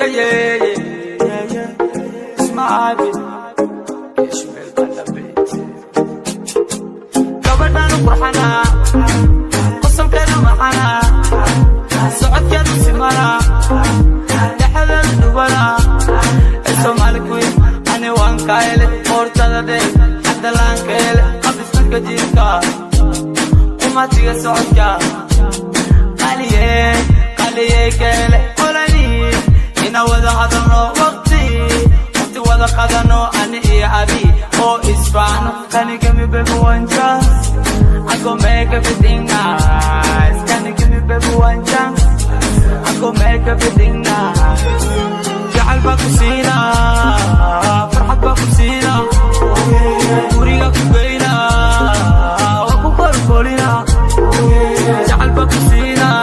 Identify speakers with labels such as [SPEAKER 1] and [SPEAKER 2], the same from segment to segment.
[SPEAKER 1] Yeah. It's my beat. Ishmael on the beat. Gabadhaan qurxanaa, qosolkeedu maxanaa, socodkeedu simanaa, dhexdeedu dhubanaa. Ee Somali queen, ani waan ka hele, qoortada dheer, xadalaan ka hele, qabistanka jiirka, qumatiga socodka. Qaliye, qaliye ka hele, qolani, ina wada hadalno waqti, waqti wada qadano ani iyo adi oo isfaano. Can you give me, baby, one chance? I go make everything nice. Can you give me, baby, one chance? I go make everything nice. Jacayl baa ku siinaa, farxad baa ku siinaa, guriga ku geynaa, waa ku kolkolinaa. Jacayl baa ku siinaa,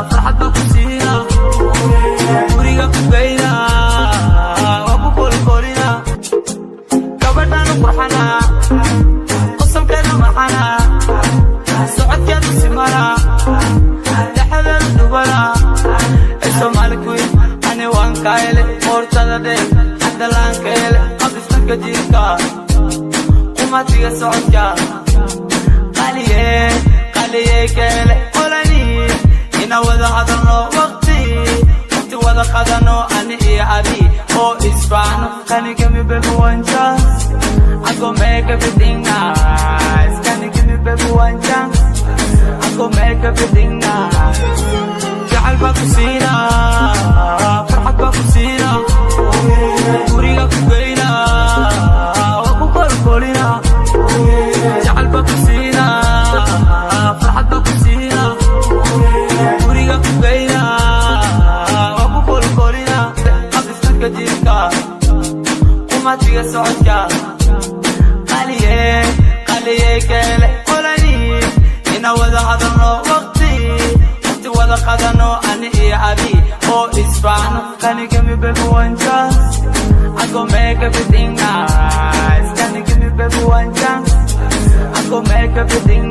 [SPEAKER 1] farxad baa ku siinaa, guriga ku geynaa, waa ku kolkolinaa. Gabadhaan qurxanaa, qosolkeedu maxanaa, socodkeedu simanaa, dhexdeedu dhubanaa. Ee Somali queen, ani waan ka hele, qoortada dheer, xadalaan ka hele, qabistanka jiirka, qumatiga socodka. Qaliye, qaliye ka hele, qolani, ina wada hadalno waqti, waqti wada qadano ani iyo adi oo isfaano. Can you give me, baby, one chance? I go make everything nice. Can you give me, baby, one chance? I go make everything nice. Jacayl baa ku siinaa, farxad baa ku siinaa, guriga ku geynaa, waa ku kolkolinaa. Jacayl baa ku siinaa, farxad baa ku siinaa, guriga ku geynaa, waa ku kolkolinaa. Qabistanka jiirka, qumatiga socodka. Qaliye, qaliye ka hele, qolani, ina wada hadalno waqti, waqti wada qadano ani iyo adi oo isfaano. Can you give me, baby, one chance? I go make everything nice. Can you give me, baby, one chance? I go make everything